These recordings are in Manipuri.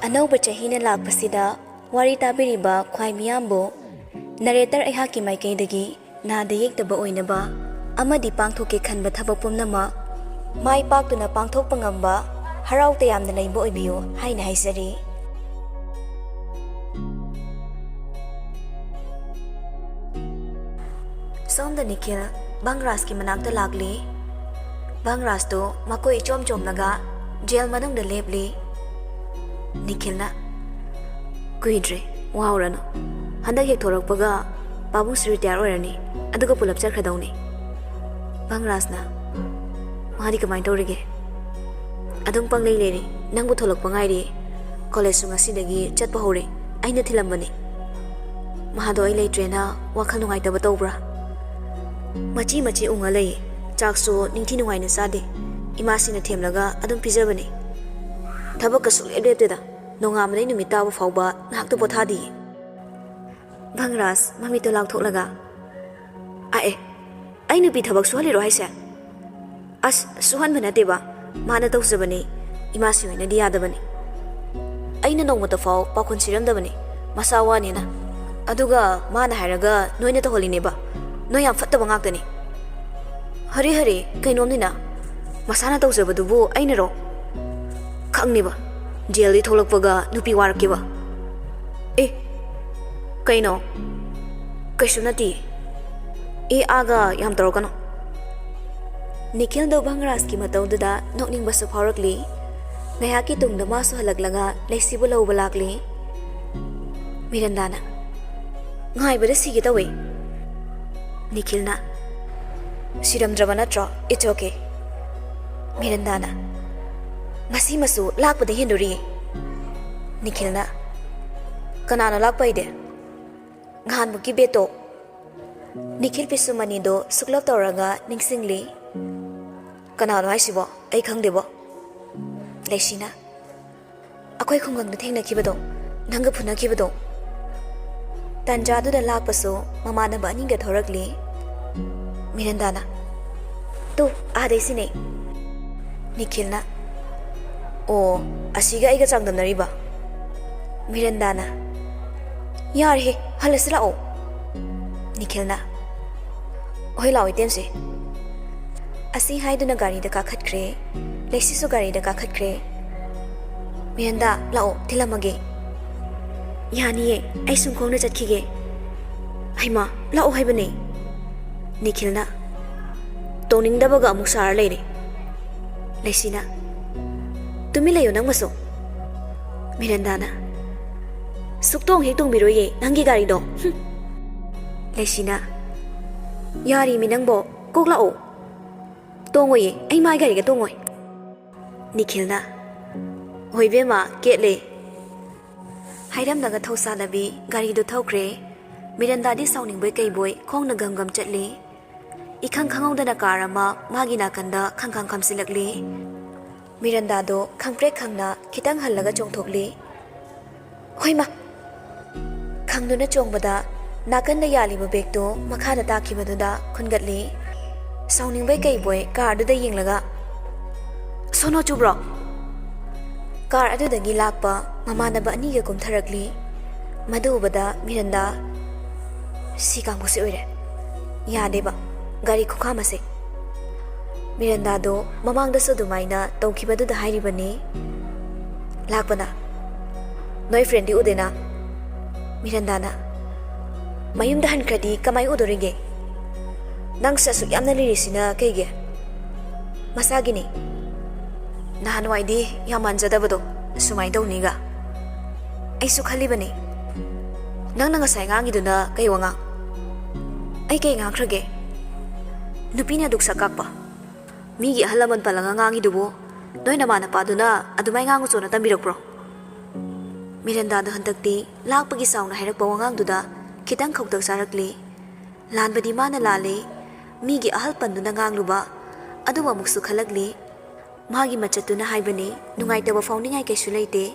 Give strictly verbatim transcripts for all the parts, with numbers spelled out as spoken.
ꯑꯅꯧꯕ ꯆꯍꯤꯅ ꯂꯥꯛꯄꯁꯤꯗ ꯋꯥꯔꯤ ꯇꯥꯕꯤꯔꯤꯕ ꯈ꯭ꯋꯥꯏ ꯃꯤꯌꯥꯝꯕꯨ ꯅꯔꯦꯇꯔ ꯑꯩꯍꯥꯛꯀꯤ ꯃꯥꯏꯀꯩꯗꯒꯤ ꯅꯥꯗ ꯌꯦꯛꯇꯕ ꯑꯣꯏꯅꯕ ꯑꯃꯗꯤ ꯄꯥꯡꯊꯣꯛꯀꯦ ꯈꯟꯕ ꯊꯕꯛ ꯄꯨꯝꯅꯃꯛ ꯃꯥꯏ ꯄꯥꯛꯇꯨꯅ ꯄꯥꯡꯊꯣꯛꯄ ꯉꯝꯕ, ꯍꯔꯥꯎ ꯇꯌꯥꯝꯅ ꯂꯩꯕ ꯑꯣꯏꯕꯤꯌꯨ ꯍꯥꯏꯅ ꯍꯥꯏꯖꯔꯤ꯫ ꯁꯣꯝꯗ ꯅꯤꯈꯤꯜ ꯚꯪꯔꯥꯖꯀꯤ ꯃꯅꯥꯛꯇ ꯂꯥꯛꯂꯤ꯫ ꯚꯪꯔꯥꯖꯇꯨ ꯃꯀꯣꯏ ꯏꯆꯣꯝ ꯆꯣꯝꯂꯒ ꯖꯦꯜ ꯃꯅꯨꯡꯗ ꯂꯦꯞꯂꯤ꯫ ꯅꯤꯈꯤꯜꯅ, "ꯀꯨꯏꯗ꯭ꯔꯦ, ꯋꯥꯎꯔꯅꯨ꯫ ꯍꯟꯗꯛ ꯍꯦꯛ ꯊꯣꯔꯛꯄꯒ ꯄꯥꯕꯨꯡꯁꯨ ꯔꯤꯇꯥꯌꯔ ꯑꯣꯏꯔꯅꯤ, ꯑꯗꯨꯒ ꯄꯨꯂꯞ ꯆꯠꯈ꯭ꯔꯗꯧꯅꯤ꯫" ꯚꯪꯔꯥꯖꯅ, "ꯃꯥꯗꯤ ꯀꯃꯥꯏꯅ ꯇꯧꯔꯤꯒꯦ?" "ꯑꯗꯨꯝ ꯄꯪꯂꯩ ꯂꯩꯔꯤ꯫ ꯅꯪꯕꯨ ꯊꯣꯛꯂꯛꯄ ꯉꯥꯏꯔꯤ꯫ ꯀꯣꯂꯦꯖꯁꯨ ꯉꯁꯤꯗꯒꯤ ꯆꯠꯄ ꯍꯧꯔꯦ꯫ ꯑꯩꯅ ꯊꯤꯜꯂꯝꯕꯅꯤ꯫ ꯃꯥꯗꯣ ꯑꯩ ꯂꯩꯇ꯭ꯔꯦꯅ ꯋꯥꯈꯜ ꯅꯨꯡꯉꯥꯏꯇꯕ ꯇꯧꯕ꯭ꯔꯥ?" "ꯃꯆꯤ ꯃꯆꯤ ꯎꯪꯉ ꯂꯩꯌꯦ꯫ ꯆꯥꯛꯁꯨ ꯅꯤꯡꯊꯤ ꯅꯨꯡꯉꯥꯏꯅ ꯆꯥꯗꯦ꯫ ꯏꯃꯥꯁꯤꯅ ꯊꯦꯝꯂꯒ ꯑꯗꯨꯝ ꯄꯤꯖꯕꯅꯤ꯫ ꯊꯕꯛꯀ ꯁꯨꯡꯂꯦꯞ ꯂꯦꯞꯇꯦꯗ꯫ ꯅꯣꯡꯉꯥꯟꯕꯗꯩ ꯅꯨꯃꯤꯠ ꯇꯥꯕ ꯐꯥꯎꯕ ꯉꯥꯏꯍꯥꯛꯇ ꯄꯣꯊꯥꯗꯤꯌꯦ꯫" ꯚꯪꯔꯥꯖ ꯃꯃꯤꯠꯇꯣ ꯂꯥꯎꯊꯣꯛꯂꯒ, "ꯑꯦ, ꯑꯩ ꯅꯨꯄꯤ ꯊꯕꯛ ꯁꯨꯍꯜꯂꯤꯔꯣ ꯍꯥꯏꯁꯦ? ꯑꯁ, ꯁꯨꯍꯟꯕ ꯅꯠꯇꯦꯕ, ꯃꯥꯅ ꯇꯧꯖꯕꯅꯤ꯫ ꯏꯃꯥꯁꯤ ꯍꯣꯏꯅꯗꯤ ꯌꯥꯗꯕꯅꯤ꯫ ꯑꯩꯅ ꯅꯣꯡꯃꯇ ꯐꯥꯎ ꯄꯥꯈꯣꯟ ꯁꯤꯔꯝꯗꯕꯅꯤ, ꯃꯁꯥ ꯋꯥꯅꯦꯅ꯫ ꯑꯗꯨꯒ ꯃꯥꯅ ꯍꯥꯏꯔꯒ ꯅꯣꯏꯅ ꯇꯧꯍꯜꯂꯤꯅꯦꯕ꯫ ꯅꯣꯏ ꯌꯥꯝ ꯐꯠꯇꯕ ꯉꯥꯛꯇꯅꯤ꯫" "ꯍꯔꯦ ꯍꯔꯦ, ꯀꯩꯅꯣꯝꯅꯤꯅ꯫ ꯃꯁꯥꯅ ꯇꯧꯖꯕꯗꯨꯕꯨ ꯑꯩꯅꯔꯣ? ꯈꯪꯅꯤꯕ, ꯖꯦꯜꯗꯤ ꯊꯣꯛꯂꯛꯄꯒ ꯅꯨꯄꯤ ꯋꯥꯔꯛꯀꯦꯕ꯫" "ꯑꯦ, ꯀꯩꯅꯣ? ꯀꯩꯁꯨ ꯅꯠꯇꯦ꯫ ꯑꯦ, ꯑꯥꯒ ꯌꯥꯝ ꯇꯧꯔꯛꯀꯅꯣ꯫" ꯅꯤꯈꯤꯜꯗꯣ ꯚꯪꯔꯥꯖꯀꯤ ꯃꯇꯧꯗꯨꯗ ꯅꯣꯛꯅꯤꯡꯕꯁꯨ ꯐꯥꯎꯔꯛꯂꯤ꯫ ꯉꯥꯏꯍꯥꯛꯀꯤ ꯇꯨꯡꯗ ꯃꯥꯁꯨ ꯍꯜꯂꯛꯂꯒ ꯂꯩꯁꯤꯕꯨ ꯂꯧꯕ ꯂꯥꯛꯂꯤ꯫ ꯃꯤꯔꯟꯗꯥꯅ, "ꯉꯥꯏꯕꯗ ꯁꯤꯒꯦ ꯇꯧꯋꯦ꯫" ꯅꯤꯈꯤꯜꯅ, "ꯁꯤꯔꯝꯗ꯭ꯔꯕ ꯅꯠꯇ꯭ꯔꯣ? It's okay꯫" ꯃꯤꯔꯟꯗꯥꯅ, "ꯃꯁꯤꯃꯁꯨ ꯂꯥꯛꯄꯗ ꯍꯦꯟꯗꯣꯔꯤꯌꯦ꯫" ꯅꯤꯈꯤꯜꯅ, "ꯀꯅꯥꯅꯣ ꯂꯥꯛꯄ ꯍꯥꯏꯗꯤ?" "ꯉꯍꯥꯟꯃꯨꯛꯀꯤ ꯕꯦꯇꯣ꯫" ꯅꯤꯈꯤꯜ ꯄꯤꯁꯨꯃꯅꯤꯗꯣ ꯁꯨꯛꯂꯞ ꯇꯧꯔꯒ ꯅꯤꯡꯁꯤꯡꯂꯤ꯫ "ꯀꯅꯥꯅꯣ ꯍꯥꯏꯁꯤꯕꯣ? ꯑꯩ ꯈꯪꯗꯦꯕꯣ꯫" ꯂꯩꯁꯤꯅ, "ꯑꯩꯈꯣꯏ ꯈꯨꯡꯒꯪꯗ ꯊꯦꯡꯅꯈꯤꯕꯗꯣ, ꯅꯪꯒ ꯐꯨꯅꯈꯤꯕꯗꯣ꯫" ꯇꯟꯖꯥꯗꯨꯗ ꯂꯥꯛꯄꯁꯨ ꯃꯃꯥꯟꯅꯕ ꯑꯅꯤꯒ ꯊꯣꯔꯛꯂꯤ꯫ ꯃꯤꯔꯟꯗꯥꯅ, "ꯇꯨ, ꯑꯥꯗꯩꯁꯤꯅꯦ꯫" ꯅꯤꯈꯤꯜꯅ, "ꯑꯣ, ꯑꯁꯤꯒ ꯑꯩꯒ ꯆꯥꯡꯗꯝꯅꯔꯤꯕ?" ꯃꯤꯔꯟꯗꯥꯅ, "ꯌꯥꯔꯦꯍꯦ, ꯍꯜꯂꯁꯤ ꯂꯥꯛꯑꯣ꯫" ꯅꯤꯈꯤꯜꯅ, "ꯍꯣꯏ ꯂꯥꯛꯑꯣ ꯏꯇꯦꯝꯁꯦ꯫" ꯑꯁꯤ ꯍꯥꯏꯗꯨꯅ ꯒꯥꯔꯤꯗ ꯀꯥꯈꯠꯈ꯭ꯔꯦ꯫ ꯂꯩꯁꯤꯁꯨ ꯒꯥꯔꯤꯗ ꯀꯥꯈꯠꯈ꯭ꯔꯦ꯫ "ꯃꯤꯔꯟꯗꯥ, ꯂꯥꯛꯑꯣ, ꯊꯤꯜꯂꯝꯃꯒꯦ꯫" "ꯌꯥꯅꯤꯌꯦ, ꯑꯩ ꯁꯨꯝ ꯈꯣꯡꯅ ꯆꯠꯈꯤꯒꯦ꯫" "ꯍꯩꯃꯥ, ꯂꯥꯛꯑꯣ ꯍꯥꯏꯕꯅꯦ꯫" ꯅꯤꯈꯤꯜꯅ, "ꯇꯣꯡꯅꯤꯡꯗꯕꯒ ꯑꯃꯨꯛ ꯁꯥꯔ ꯂꯩꯔꯦ꯫" ꯂꯩꯁꯤꯅ, "ꯇꯨꯃꯤꯟ ꯂꯩꯌꯣ ꯅꯪꯃꯁꯨ꯫" ꯃꯤꯔꯟꯗꯥꯅ, "ꯁꯨꯛꯇꯣꯡ ꯍꯦꯛ ꯇꯣꯡꯕꯤꯔꯣꯏꯌꯦ ꯅꯪꯒꯤ ꯒꯥꯔꯤꯗꯣ꯫ ꯍꯨꯝ꯫" ꯂꯩꯁꯤꯅ, "ꯌꯥꯔꯤꯃꯤ ꯅꯪꯕꯣ, ꯀꯣꯛ ꯂꯥꯛꯑꯣ꯫" "ꯇꯣꯡꯉꯣꯏꯌꯦ, ꯑꯩ ꯃꯥꯏ ꯒꯥꯔꯤꯒ ꯇꯣꯡꯉꯣꯏ꯫" ꯅꯤꯈꯤꯜꯅ, "ꯍꯣꯏ ꯏꯕꯦꯝꯃ, ꯀꯦꯠꯂꯦ꯫" ꯍꯥꯏꯔꯝꯂꯒ ꯊꯧꯁꯥꯗꯕꯤ ꯒꯥꯔꯤꯗꯨ ꯊꯧꯈ꯭ꯔꯦ꯫ ꯃꯤꯔꯟꯗꯥꯗꯤ ꯁꯥꯎꯅꯤꯡꯕꯣꯏ ꯀꯩꯕꯣꯏ ꯈꯣꯡꯅ ꯒꯝ ꯒꯝ ꯆꯠꯂꯤ꯫ ꯏꯈꯪ ꯈꯪꯍꯧꯗꯅ ꯀꯥꯔ ꯑꯃ ꯃꯥꯒꯤ ꯅꯥꯀꯟꯗ ꯈꯪꯈꯥꯡ ꯈꯥꯝꯖꯤꯜꯂꯛꯂꯤ꯫ ꯃꯤꯔꯟꯗꯥꯗꯣ ꯈꯪꯄ꯭ꯔꯦꯛ ꯈꯪꯅ ꯈꯤꯇꯪ ꯍꯜꯂꯒ ꯆꯣꯡꯊꯣꯛꯂꯤ꯫ "ꯍꯣꯏꯃ!" ꯈꯪꯗꯨꯅ ꯆꯣꯡꯕꯗ ꯅꯥꯀꯟꯗ ꯌꯥꯜꯂꯤꯕ ꯕꯦꯒꯇꯨ ꯃꯈꯥꯗ ꯇꯥꯈꯤꯕꯗꯨꯗ ꯈꯨꯟꯒꯠꯂꯤ꯫ ꯁꯥꯎꯅꯤꯡꯕꯣꯏ ꯀꯩꯕꯣꯏ ꯀꯥꯔꯗꯨꯗ ꯌꯦꯡꯂꯒ, "ꯁꯣꯅꯣ ꯆꯨꯕ꯭ꯔꯣ?" ꯀꯥꯔ ꯑꯗꯨꯗꯒꯤ ꯂꯥꯛꯄ ꯃꯃꯥꯟꯅꯕ ꯑꯅꯤꯒ ꯀꯨꯝꯊꯔꯛꯂꯤ꯫ ꯃꯗꯨ ꯎꯕꯗ ꯃꯤꯔꯟꯗꯥ, "ꯁꯤ ꯀꯥꯡꯕꯨꯁꯤ ꯑꯣꯏꯔꯦ꯫ ꯌꯥꯗꯦꯕ, ꯒꯥꯔꯤ ꯈꯨꯈꯥꯝ ꯑꯁꯦ꯫" ꯃꯤꯔꯟꯗꯥꯗꯣ ꯃꯃꯥꯡꯗꯁꯨ ꯑꯗꯨꯃꯥꯏꯅ ꯇꯧꯈꯤꯕꯗꯨꯗ ꯍꯥꯏꯔꯤꯕꯅꯤ꯫ ꯂꯥꯛꯄꯅ, "ꯅꯣꯏ ꯐ꯭ꯔꯦꯟꯗꯤ ꯎꯗꯦꯅ?" ꯃꯤꯔꯟꯗꯥꯅ, "ꯃꯌꯨꯝꯗ ꯍꯟꯈ꯭ꯔꯗꯤ ꯀꯃꯥꯏ ꯎꯗꯣꯔꯤꯒꯦ? ꯅꯪꯁꯦ ꯑꯁꯨꯛ ꯌꯥꯝꯅ ꯂꯤꯔꯤꯁꯤꯅ ꯀꯩꯒꯤ?" "ꯃꯁꯥꯒꯤꯅꯤ꯫ ꯅꯍꯥꯟꯋꯥꯏꯗꯤ ꯌꯥꯝ ꯃꯥꯟꯖꯗꯕꯗꯣ ꯁꯨꯃꯥꯏꯅ ꯇꯧꯅꯤꯒ ꯑꯩꯁꯨ ꯈꯜꯂꯤꯕꯅꯤ꯫ ꯅꯪꯅ ꯉꯁꯥꯏ ꯉꯥꯡꯉꯤꯗꯨꯅ ꯀꯩ ꯋꯥꯉꯥꯡ?" "ꯑꯩ ꯀꯩ ꯉꯥꯡꯈ꯭ꯔꯒꯦ? ꯅꯨꯄꯤꯅ ꯑꯗꯨꯛ ꯁꯛ ꯀꯥꯛꯄ꯫ ꯃꯤꯒꯤ ꯑꯍꯜ ꯂꯃꯟ ꯄꯜꯂꯒ ꯉꯥꯡꯉꯤꯗꯨꯕꯨ ꯅꯣꯏ ꯅꯃꯥꯟꯅꯄꯥꯗꯨꯅ ꯑꯗꯨꯃꯥꯏ ꯉꯥꯡꯉꯨ ꯆꯣꯅ ꯇꯝꯕꯤꯔꯛꯄ꯭ꯔꯣ?" ꯃꯤꯔꯟꯗꯥꯗꯣ ꯍꯟꯗꯛꯇꯤ ꯂꯥꯛꯄꯒꯤ ꯆꯥꯎꯅ ꯍꯥꯏꯔꯛꯄ ꯋꯥꯉꯥꯡꯗꯨꯗ ꯈꯤꯇꯪ ꯈꯧꯇꯛ ꯆꯥꯔꯛꯂꯤ꯫ ꯂꯥꯟꯕꯗꯤ ꯃꯥꯅ ꯂꯥꯜꯂꯦ, ꯃꯤꯒꯤ ꯑꯍꯜ ꯄꯟꯗꯨꯅ ꯉꯥꯡꯂꯨꯕ꯫ ꯑꯗꯨꯕꯨ ꯑꯃꯨꯛꯁꯨ ꯈꯜꯂꯛꯂꯤ, ꯃꯥꯒꯤ ꯃꯆꯠꯇꯨꯅ ꯍꯥꯏꯕꯅꯤ, ꯅꯨꯡꯉꯥꯏꯇꯕ ꯐꯥꯎꯅꯤꯡꯉꯥꯏ ꯀꯩꯁꯨ ꯂꯩꯇꯦ꯫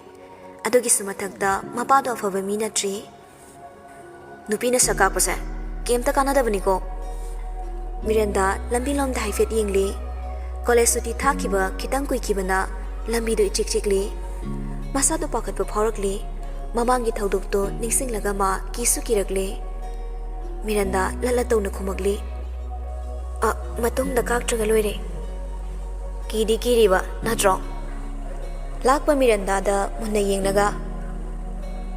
ꯑꯗꯨꯒꯤꯁꯨ ꯃꯊꯛꯇ ꯃꯄꯥꯗꯣ ꯑꯐꯕ ꯃꯤ ꯅꯠꯇ꯭ꯔꯤ꯫ "ꯅꯨꯄꯤꯅ ꯁꯛ ꯀꯥꯛꯄꯁꯦ ꯀꯩꯝꯇ ꯀꯥꯟꯅꯗꯕꯅꯤꯀꯣ꯫" ꯃꯤꯔꯟꯗꯥ ꯂꯝꯕꯤꯂꯣꯝꯗ ꯍꯥꯏꯐꯦꯠ ꯌꯦꯡꯂꯤ꯫ ꯀꯣꯂꯦꯖ ꯁꯨꯇꯤ ꯊꯥꯈꯤꯕ ꯈꯤꯇꯪ ꯀꯨꯏꯈꯤꯕꯅ ꯂꯝꯕꯤꯗꯨ ꯏꯆꯤꯛ ꯆꯤꯛꯂꯤ꯫ ꯃꯁꯥꯗꯨ ꯄꯥꯈꯠꯄ ꯐꯥꯎꯔꯛꯂꯤ꯫ ꯃꯃꯥꯡꯒꯤ ꯊꯧꯗꯣꯛꯇꯣ ꯅꯤꯡꯁꯤꯡꯂꯒ ꯃꯥ ꯀꯤꯁꯨ ꯀꯤꯔꯛꯂꯦ꯫ ꯃꯤꯔꯟꯗꯥ ꯂꯠꯂ ꯇꯧꯅ ꯈꯨꯝꯃꯛꯂꯤ, "ꯑ, ꯃꯇꯨꯡꯗ ꯀꯥꯛꯇ꯭ꯔꯒ ꯂꯣꯏꯔꯦ꯫ ꯀꯤꯗꯤ ꯀꯤꯔꯤꯕ ꯅꯠꯇ꯭ꯔꯣ?" ꯂꯥꯛꯄ ꯃꯤꯔꯟꯗꯥꯗ ꯃꯨꯟꯅ ꯌꯦꯡꯂꯒ,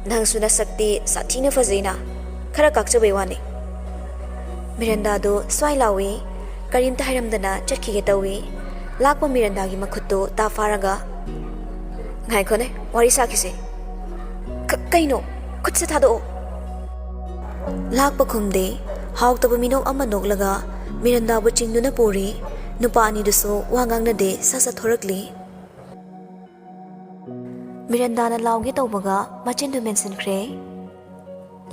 "ꯅꯪꯁꯨ ꯅꯁꯛꯇꯤ ꯁꯥꯊꯤꯅ ꯐꯖꯩꯅ, ꯈꯔ ꯀꯥꯛꯆꯕꯩ ꯋꯥꯅꯤ꯫" ꯃꯤꯔꯟꯗꯥꯗꯣ ꯁ꯭ꯋꯥꯏ ꯂꯥꯎꯏ, ꯀꯔꯤꯝꯇ ꯍꯥꯏꯔꯝꯗꯅ ꯆꯠꯈꯤꯒꯦ ꯇꯧꯏ꯫ ꯂꯥꯛꯄ ꯃꯤꯔꯟꯗꯥꯒꯤ ꯃꯈꯨꯠꯇꯣ ꯇꯥ ꯐꯥꯔꯒ, "ꯉꯥꯏꯈꯣꯅꯦ, ꯋꯥꯔꯤ ꯁꯥꯈꯤꯁꯦ꯫ ꯀ-, ꯀꯩꯅꯣ? ꯈꯨꯠꯁꯦ ꯊꯥꯗꯣꯛꯑꯣ꯫" ꯂꯥꯛꯄ ꯈꯨꯝꯗꯦ꯫ ꯍꯥꯎꯇꯕ ꯃꯤꯅꯣꯛ ꯑꯃ ꯅꯣꯛꯂꯒ ꯃꯤꯔꯟꯗꯥꯕꯨ ꯆꯤꯡꯗꯨꯅ ꯄꯨꯔꯤ꯫ ꯅꯨꯄꯥ ꯑꯅꯤꯗꯨꯁꯨ ꯋꯥ ꯉꯥꯡꯅꯗꯦ, ꯁꯠ ꯁꯠ ꯊꯣꯔꯛꯂꯤ꯫ ꯃꯤꯔꯟꯗꯥꯅ ꯂꯥꯎꯒꯦ ꯇꯧꯕꯒ ꯃꯆꯤꯟꯗꯨ ꯃꯦꯟꯁꯤꯟꯈ꯭ꯔꯦ꯫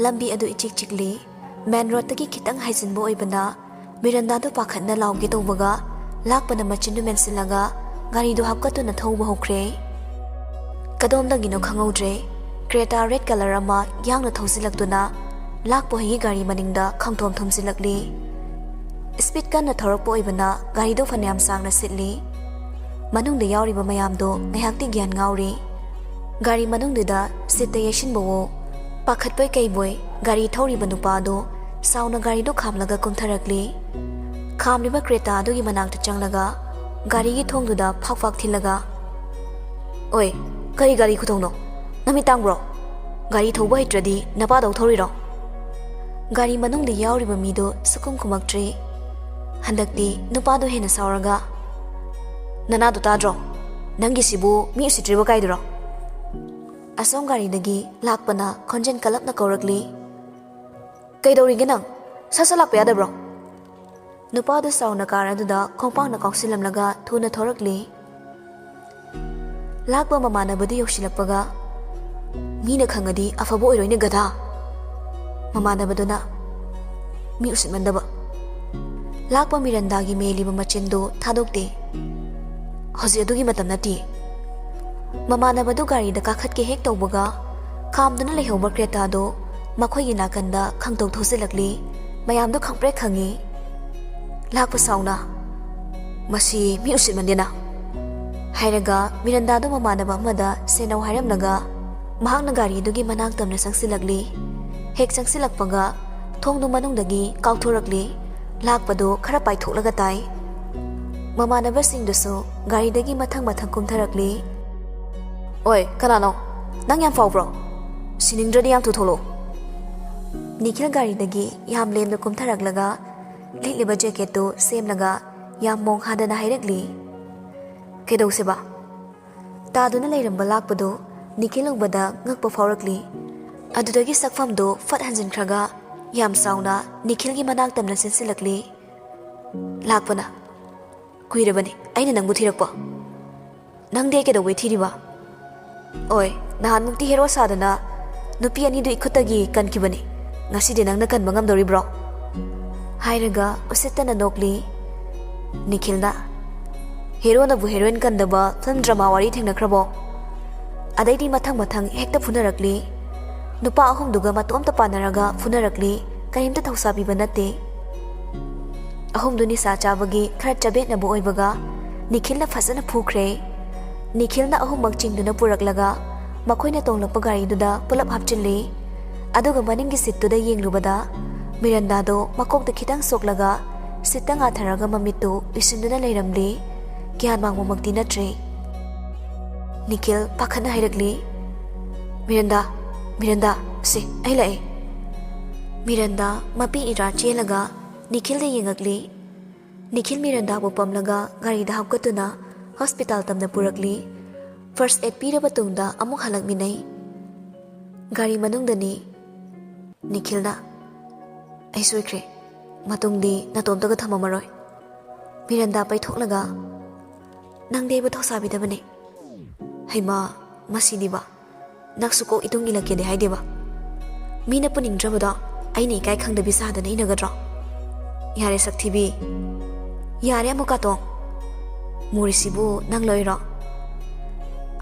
ꯂꯝꯕꯤ ꯑꯗꯨ ꯏꯆꯤꯛ ꯆꯤꯛꯂꯤ꯫ ꯃꯦꯟ ꯔꯣꯗꯇꯒꯤ ꯈꯤꯇꯪ ꯍꯥꯏꯖꯤꯟꯕ ꯑꯣꯏꯕꯅ ꯃꯤꯔꯟꯗꯥꯗꯨ ꯄꯥꯈꯠꯅ ꯂꯥꯎꯒꯦ ꯇꯧꯕꯒ ꯂꯥꯛꯄꯅ ꯃꯆꯤꯟꯗꯨ ꯃꯦꯟꯁꯤꯜꯂꯒ ꯒꯥꯔꯤꯗꯨ ꯍꯥꯞꯀꯠꯇꯨꯅ ꯊꯧꯕ ꯍꯧꯈ꯭ꯔꯦ꯫ ꯀꯗꯣꯝꯗꯒꯤꯅꯣ ꯈꯪꯍꯧꯗ꯭ꯔꯦ꯫ ꯀ꯭ꯔꯦꯇꯥ ꯔꯦꯗ ꯀꯂꯔ ꯑꯃ ꯌꯥꯡꯅ ꯊꯧꯖꯤꯜꯂꯛꯇꯨꯅ ꯂꯥꯛꯄ ꯍꯣꯏꯒꯤ ꯒꯥꯔꯤ ꯃꯅꯤꯡꯗ ꯈꯪꯊꯣꯝ ꯊꯣꯝꯖꯤꯜꯂꯛꯂꯤ꯫ ꯁ꯭ꯄꯤꯗ ꯀꯟꯅ ꯊꯧꯔꯛꯄ ꯑꯣꯏꯕꯅ ꯒꯥꯔꯤꯗꯨ ꯐꯅꯌꯥꯝ ꯁꯥꯡꯅ ꯁꯤꯠꯂꯤ꯫ ꯃꯅꯨꯡꯗ ꯌꯥꯎꯔꯤꯕ ꯃꯌꯥꯝꯗꯣ ꯉꯥꯏꯍꯥꯛꯇꯤ ꯒ꯭ꯌꯥꯟ ꯉꯥꯎꯔꯤ꯫ ꯒꯥꯔꯤ ꯃꯅꯨꯡꯗꯨꯗ ꯁꯤꯠꯇ ꯌꯩꯁꯤꯟꯕꯋꯣ, ꯄꯥꯈꯠꯄꯣꯏ ꯀꯩꯕꯣꯏ ꯒꯥꯔꯤ ꯊꯧꯔꯤꯕ ꯅꯨꯄꯥꯗꯣ ꯁꯥꯎꯅ ꯒꯥꯔꯤꯗꯣ ꯈꯥꯝꯂꯒ ꯀꯨꯝꯊꯔꯛꯂꯤ꯫ ꯈꯥꯝꯂꯤꯕ ꯀ꯭ꯔꯦꯇꯥ ꯑꯗꯨꯒꯤ ꯃꯅꯥꯛꯇ ꯆꯪꯂꯒ ꯒꯥꯔꯤꯒꯤ ꯊꯣꯡꯗꯨꯗ ꯐꯥꯛ ꯐꯥꯛ ꯊꯤꯜꯂꯒ, "ꯑꯣꯏ, ꯀꯔꯤ ꯒꯥꯔꯤ ꯈꯨꯊꯧꯅꯣ? ꯅꯃꯤꯠ ꯇꯥꯡꯕ꯭ꯔꯣ? ꯒꯥꯔꯤ ꯊꯧꯕ ꯍꯩꯇ꯭ꯔꯗꯤ ꯅꯄꯥꯗꯧ ꯊꯧꯔꯤꯔꯣ?" ꯒꯥꯔꯤ ꯃꯅꯨꯡꯗ ꯌꯥꯎꯔꯤꯕ ꯃꯤꯗꯣ ꯁꯨꯈꯨꯝ ꯈꯨꯝꯃꯛꯇ꯭ꯔꯦ꯫ ꯍꯟꯗꯛꯇꯤ ꯅꯨꯄꯥꯗꯣ ꯍꯦꯟꯅ ꯁꯥꯎꯔꯒ, "ꯅꯅꯥꯗꯣ ꯇꯥꯗ꯭ꯔꯣ? ꯅꯪꯒꯤꯁꯤꯕꯨ ꯃꯤ ꯎꯁꯤꯠꯇ꯭ꯔꯤꯕ ꯀꯥꯏꯗꯨꯔꯣ?" ꯑꯁꯣꯝ ꯒꯥꯔꯤꯗꯒꯤ ꯂꯥꯛꯄꯅ ꯈꯣꯟꯖꯦꯜ ꯀꯜꯂꯞꯅ ꯀꯧꯔꯛꯂꯤ, "ꯀꯩꯗꯧꯔꯤꯒꯦ ꯅꯪ? ꯁꯠ ꯁꯠ ꯂꯥꯛꯄ ꯌꯥꯗꯕ꯭ꯔꯣ?" ꯅꯨꯄꯥꯗꯨ ꯁꯥꯎꯅ ꯀꯥꯔ ꯑꯗꯨꯗ ꯈꯣꯡꯄꯥꯛꯅ ꯀꯥꯎꯁꯤꯜꯂꯝꯂꯒ ꯊꯨꯅ ꯊꯧꯔꯛꯂꯤ꯫ ꯂꯥꯛꯄ ꯃꯃꯥꯟꯅꯕꯗꯨ ꯌꯧꯁꯤꯜꯂꯛꯄꯒ, "ꯃꯤꯅ ꯈꯪꯉꯗꯤ ꯑꯐꯕ ꯑꯣꯏꯔꯣꯏꯅꯦ, ꯒꯙꯥ!" ꯃꯃꯥꯟꯅꯕꯗꯨꯅ, "ꯃꯤ ꯎꯁꯤꯠꯃꯟꯗꯕ!" ꯂꯥꯛꯄ ꯃꯤꯔꯟꯗꯥꯒꯤ ꯃꯦꯜꯂꯤꯕ ꯃꯆꯤꯟꯗꯨ ꯊꯥꯗꯣꯛꯇꯦ꯫ "ꯍꯧꯖꯤꯛ ꯑꯗꯨꯒꯤ ꯃꯇꯝ ꯅꯠꯇꯦ꯫" ꯃꯃꯥꯟꯅꯕꯗꯨ ꯒꯥꯔꯤꯗ ꯀꯥꯈꯠꯀꯦ ꯍꯦꯛ ꯇꯧꯕꯒ, ꯈꯥꯝꯗꯨꯅ ꯂꯩꯍꯧꯕ ꯀ꯭ꯔꯦꯇꯥꯗꯨ ꯃꯈꯣꯏꯒꯤ ꯅꯥꯀꯟꯗ ꯈꯪꯇꯧ ꯊꯧꯖꯤꯜꯂꯛꯂꯤ꯫ ꯃꯌꯥꯝꯗꯨ ꯈꯪꯄ꯭ꯔꯦꯛ ꯈꯪꯉꯤ꯫ ꯂꯥꯛꯄ ꯁꯥꯎꯅ, "ꯃꯁꯤ ꯃꯤ ꯎꯁꯤꯠꯃꯟꯗꯦꯅ!" ꯍꯥꯏꯔꯒ ꯃꯤꯔꯟꯗꯥꯗꯨ ꯃꯃꯥꯟꯅꯕ ꯑꯃꯗ ꯁꯦꯟꯅꯧ ꯍꯥꯏꯔꯝꯂꯒ, ꯃꯍꯥꯛꯅ ꯒꯥꯔꯤꯗꯨꯒꯤ ꯃꯅꯥꯛ ꯇꯝꯅ ꯆꯪꯁꯤꯜꯂꯛꯂꯤ꯫ ꯍꯦꯛ ꯆꯪꯁꯤꯜꯂꯛꯄꯒ ꯊꯣꯡꯗꯨ ꯃꯅꯨꯡꯗꯒꯤ ꯀꯥꯎꯊꯣꯔꯛꯂꯤ꯫ ꯂꯥꯛꯄꯗꯨ ꯈꯔ ꯄꯥꯏꯊꯣꯛꯂꯒ ꯇꯥꯏ꯫ ꯃꯃꯥꯟꯅꯕꯁꯤꯡꯗꯨꯁꯨ ꯒꯥꯔꯤꯗꯒꯤ ꯃꯊꯪ ꯃꯊꯪ ꯀꯨꯝꯊꯔꯛꯂꯤ꯫ "ꯑꯣꯏ, ꯀꯅꯥꯅꯣ? ꯅꯪ ꯌꯥꯝ ꯐꯥꯎꯕ꯭ꯔꯣ? ꯁꯤꯅꯤꯡꯗ꯭ꯔꯗꯤ ꯌꯥꯝ ꯊꯨꯊꯣꯛꯂꯛꯑꯣ꯫" ꯅꯤꯈꯤꯜ ꯒꯥꯔꯤꯗꯒꯤ ꯌꯥꯝ ꯂꯦꯝꯅ ꯀꯨꯝꯊꯔꯛꯂꯒ ꯂꯤꯠꯂꯤꯕ ꯖꯦꯀꯦꯠꯇꯨ ꯁꯦꯝꯂꯒ ꯌꯥꯝ ꯃꯣꯡ ꯍꯥꯗꯅ ꯍꯥꯏꯔꯛꯂꯤ꯫ "ꯀꯩꯗꯧꯁꯦꯕ?" ꯇꯥꯗꯨꯅ ꯂꯩꯔꯝꯕ ꯂꯥꯛꯄꯗꯨ ꯅꯤꯈꯤꯜ ꯎꯕꯗ ꯉꯛꯄ ꯐꯥꯎꯔꯛꯂꯤ꯫ ꯑꯗꯨꯗꯒꯤ ꯁꯛꯐꯝꯗꯨ ꯐꯠ ꯍꯟꯖꯤꯟꯈ꯭ꯔꯒ ꯌꯥꯝ ꯆꯥꯎꯅ ꯅꯤꯈꯤꯜꯒꯤ ꯃꯅꯥꯛ ꯇꯝꯅ ꯆꯦꯟꯁꯤꯜꯂꯛꯂꯤ꯫ ꯂꯥꯛꯄꯅ, "ꯀꯨꯏꯔꯕꯅꯤ ꯑꯩꯅ ꯅꯪꯕꯨ ꯊꯤꯔꯛꯄ꯫ ꯅꯪꯗꯤ ꯑꯩ ꯀꯩꯗꯧꯕꯩ ꯊꯤꯔꯤꯕ? ꯑꯣꯏ, ꯅꯍꯥꯟꯃꯨꯛꯇꯤ ꯍꯦꯔꯣ ꯁꯥꯗꯅ ꯅꯨꯄꯤ ꯑꯅꯤꯗꯨ ꯏꯈꯨꯠꯇꯒꯤ ꯀꯟꯈꯤꯕꯅꯤ꯫ ꯉꯁꯤꯗꯤ ꯅꯪꯅ ꯀꯟꯕ ꯉꯝꯗꯧꯔꯤꯕ꯭ꯔꯣ?" ꯍꯥꯏꯔꯒ ꯎꯁꯤꯠꯇꯅ ꯅꯣꯛꯂꯤ꯫ ꯅꯤꯈꯤꯜꯅ, "ꯍꯦꯔꯣꯅꯕꯨ ꯍꯦꯔꯣꯏꯟ ꯀꯟꯗꯕ ꯐꯤꯂꯝ ꯗ꯭ꯔꯃꯥ ꯋꯥꯔꯤ ꯊꯦꯡꯅꯈ꯭ꯔꯕꯣ?" ꯑꯗꯩꯗꯤ ꯃꯊꯪ ꯃꯊꯪ ꯍꯦꯛꯇ ꯐꯨꯅꯔꯛꯂꯤ꯫ ꯅꯨꯄꯥ ꯑꯍꯨꯝꯗꯨꯒ ꯃꯇꯣꯝꯇ ꯄꯥꯟꯅꯔꯒ ꯐꯨꯅꯔꯛꯂꯤ꯫ ꯀꯔꯤꯝꯇ ꯊꯧꯁꯥꯕꯤꯕ ꯅꯠꯇꯦ꯫ ꯑꯍꯨꯝꯗꯨ ꯅꯤꯁꯥ ꯆꯥꯕꯒꯤ ꯈꯔ ꯆꯕꯦꯠꯅꯕ ꯑꯣꯏꯕꯒ ꯅꯤꯈꯤꯜꯅ ꯐꯖꯅ ꯐꯨꯈ꯭ꯔꯦ꯫ ꯅꯤꯈꯤꯜꯅ ꯑꯍꯨꯝꯃꯛ ꯆꯤꯡꯗꯨꯅ ꯄꯨꯔꯛꯂꯒ ꯃꯈꯣꯏꯅ ꯇꯣꯡꯂꯛꯄ ꯒꯥꯔꯤꯗꯨꯗ ꯄꯨꯂꯞ ꯍꯥꯞꯆꯤꯜꯂꯤ꯫ ꯑꯗꯨꯒ ꯃꯅꯤꯡꯒꯤ ꯁꯤꯠꯇꯨꯗ ꯌꯦꯡꯂꯨꯕꯗ ꯃꯤꯔꯟꯗꯥꯗꯣ ꯃꯀꯣꯛꯇ ꯈꯤꯇꯪ ꯁꯣꯛꯂꯒ ꯁꯤꯠꯇ ꯉꯥꯊꯔꯒ ꯃꯃꯤꯠꯇꯨ ꯎꯏꯁꯤꯟꯗꯨꯅ ꯂꯩꯔꯝꯂꯤ꯫ ꯒ꯭ꯌꯥꯟ ꯃꯥꯡꯕꯃꯛꯇꯤ ꯅꯠꯇ꯭ꯔꯤ꯫ ꯅꯤꯈꯤꯜ ꯄꯥꯈꯠꯅ ꯍꯥꯏꯔꯛꯂꯤ, "ꯃꯤꯔꯟꯗꯥ, ꯃꯤꯔꯟꯗꯥ, ꯁꯤ ꯑꯩ ꯂꯥꯛꯑꯦ꯫" ꯃꯤꯔꯟꯗꯥ ꯃꯄꯤ ꯏꯔꯥ ꯆꯦꯜꯂꯒ ꯅꯤꯈꯤꯜꯗ ꯌꯦꯡꯉꯛꯂꯤ꯫ ꯅꯤꯈꯤꯜ ꯃꯤꯔꯟꯗꯥꯕꯨ ꯄꯝꯂꯒ ꯒꯥꯔꯤꯗ ꯍꯥꯞꯀꯠꯇꯨꯅ ꯍꯣꯁꯄꯤꯇꯥꯜ ꯇꯝꯅ ꯄꯨꯔꯛꯂꯤ꯫ ꯐꯥꯔꯁ ꯑꯦꯗ ꯄꯤꯔꯕ ꯇꯨꯡꯗ ꯑꯃꯨꯛ ꯍꯜꯂꯛꯃꯤꯟꯅꯩ꯫ ꯒꯥꯔꯤ ꯃꯅꯨꯡꯗꯅꯤ꯫ ꯅꯤꯈꯤꯜꯅ, "ꯑꯩ ꯁꯣꯏꯈ꯭ꯔꯦ꯫ ꯃꯇꯨꯡꯗꯤ ꯅꯇꯣꯝꯇꯒ ꯊꯝꯃꯝꯃꯔꯣꯏ꯫" ꯃꯤꯔꯟꯗꯥ ꯄꯩꯊꯣꯛꯂꯒ, "ꯅꯪꯗꯤ ꯑꯩꯕꯨ ꯊꯧꯁꯥꯕꯤꯗꯕꯅꯦ꯫" "ꯍꯩꯃꯥ, ꯃꯁꯤꯗꯤꯕ꯫ ꯅꯪꯁꯨ ꯀꯣꯛ ꯏꯇꯨꯡ ꯏꯜꯂꯛꯀꯦꯗꯤ ꯍꯥꯏꯗꯦꯕ꯫ ꯃꯤꯅ ꯄꯨꯅꯤꯡꯗ꯭ꯔꯕꯗꯣ ꯑꯩꯅ ꯏꯀꯥꯏ ꯈꯪꯗꯕꯤ ꯁꯥꯗꯅ ꯏꯟꯅꯒꯗ꯭ꯔꯣ? ꯌꯥꯔꯦ ꯁꯛꯊꯤꯕꯤ꯫ ꯌꯥꯔꯦ ꯑꯃꯨꯛ ꯀꯥꯇꯣꯡ꯫ ꯃꯣꯔꯤꯁꯤꯕꯨ ꯅꯪ ꯂꯣꯏꯔꯣ?"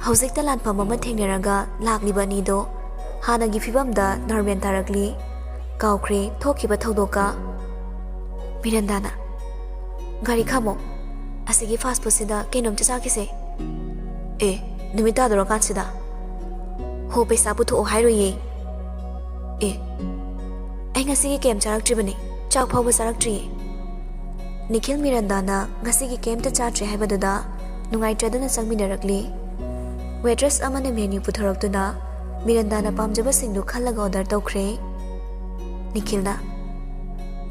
ꯍꯧꯖꯤꯛꯇ ꯂꯥꯟꯐꯝ ꯑꯃ ꯊꯦꯡꯅꯔꯒ ꯂꯥꯛꯂꯤꯕ ꯑꯅꯤꯗꯣ ꯍꯥꯟꯅꯒꯤ ꯐꯤꯕꯝꯗ ꯅꯣꯔꯃꯦꯜ ꯇꯥꯔꯛꯂꯤ꯫ ꯀꯥꯎꯈ꯭ꯔꯦ ꯊꯣꯛꯈꯤꯕ ꯊꯧꯗꯣꯛꯀ꯫ ꯃꯤꯔꯟꯗꯥꯅ, "ꯒꯥꯔꯤ ꯈꯥꯝꯃꯣ꯫ ꯑꯁꯤꯒꯤ ꯐꯥꯁ ꯐꯨꯗꯁꯤꯗ ꯀꯩꯅꯣꯝꯇ ꯆꯥꯈꯤꯁꯦ꯫" "ꯑꯦ, ꯅꯨꯃꯤꯠ ꯇꯥꯗꯣꯔꯀꯥꯟꯁꯤꯗ?" ꯍꯣ, ꯄꯩꯁꯥ ꯄꯨꯊꯣꯛꯑꯣ ꯍꯥꯏꯔꯣꯏꯌꯦ꯫ ꯑꯦ, ꯑꯩ ꯉꯁꯤꯒꯤ ꯀꯩꯝ ꯆꯥꯔꯛꯇ꯭ꯔꯤꯕꯅꯦ, ꯆꯥꯛ ꯐꯥꯎꯕ ꯆꯥꯔꯛꯇ꯭ꯔꯤꯌꯦ꯫ ꯅꯤꯈꯤꯜ ꯃꯤꯔꯟꯗꯥꯅ ꯉꯁꯤꯒꯤ ꯀꯩꯝꯇ ꯆꯥꯗ꯭ꯔꯦ ꯍꯥꯏꯕꯗꯨꯗ ꯅꯨꯡꯉꯥꯏꯇ꯭ꯔꯗꯨꯅ ꯆꯪꯃꯤꯟꯅꯔꯛꯂꯤ꯫ Waitress ꯑꯃꯅ menu ꯄꯨꯊꯣꯔꯛꯇꯨꯅ ꯃꯤꯔꯟꯗꯥꯅ ꯄꯥꯝꯖꯕꯁꯤꯡꯗꯨ ꯈꯜꯂꯒ order ꯇꯧꯈ꯭ꯔꯦ꯫ ꯅꯤꯈꯤꯜꯅ,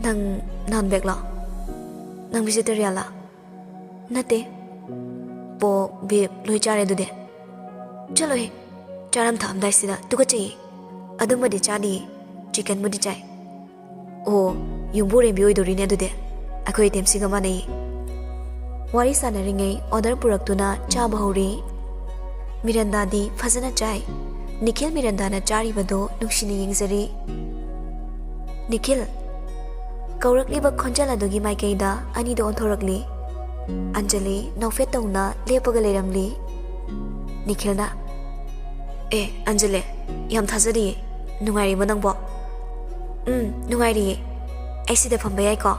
"ꯅꯪ non veg ꯂꯣ? ꯅꯪ vegetarian ꯂꯥ?" "ꯅꯠꯇꯦ꯫ Pork, beef ꯂꯣꯏ ꯆꯥꯔꯦ ꯑꯗꯨꯗꯤ?" "ꯆꯠꯂꯣꯍꯦ, ꯆꯥꯔꯝ ꯊꯛꯑꯝꯗꯥꯏꯁꯤꯗ ꯇꯨꯀꯠꯆꯩꯌꯦ꯫ ꯑꯗꯨꯝꯕꯗꯤ ꯆꯥꯗꯤꯌꯦ, chickenꯕꯨꯗꯤ ꯆꯥꯏ꯫" "ꯑꯣ, ꯌꯨꯝꯕꯨꯔꯦꯝꯕꯤ ꯑꯣꯏꯗꯣꯔꯤꯅꯦ ꯑꯗꯨꯗꯤ, ꯑꯩꯈꯣꯏ ꯏꯇꯦꯝꯁꯤꯒ ꯃꯥꯟꯅꯩꯌꯦ꯫" ꯋꯥꯔꯤ ꯁꯥꯟꯅꯔꯤꯉꯩ order ꯄꯨꯔꯛꯇꯨꯅ ꯆꯥꯕ ꯍꯧꯔꯤ꯫ ꯃꯤꯔꯟꯗꯥꯗꯤ ꯐꯖꯅ ꯆꯥꯏ꯫ ꯅꯤꯈꯤꯜ ꯃꯤꯔꯟꯗꯥꯅ ꯆꯥꯔꯤꯕꯗꯨ ꯅꯨꯡꯁꯤꯅ ꯌꯦꯡꯖꯔꯤ꯫ "ꯅꯤꯈꯤꯜ!" ꯀꯧꯔꯛꯂꯤꯕ ꯈꯣꯟꯖꯦꯜ ꯑꯗꯨꯒꯤ ꯃꯥꯏꯀꯩꯗ ꯑꯅꯤꯗꯨ ꯑꯣꯟꯊꯣꯔꯛꯂꯤ꯫ ꯑꯟꯖꯂꯤ ꯅꯣꯛꯐꯦꯠ ꯇꯧꯅ ꯂꯦꯞꯄꯒ ꯂꯩꯔꯝꯂꯤ꯫ ꯅꯤꯈꯤꯜꯅ, "ꯑꯦ, ꯑꯟꯖꯂꯤ, ꯌꯥꯝ ꯊꯥꯖꯗꯤꯌꯦ꯫ ꯅꯨꯡꯉꯥꯏꯔꯤꯕꯣ ꯅꯪꯕꯣ?" "ꯎꯝ, ꯅꯨꯡꯉꯥꯏꯔꯤꯌꯦ꯫ ꯑꯩ ꯁꯤꯗ ꯐꯝꯕ ꯌꯥꯏꯀꯣ?"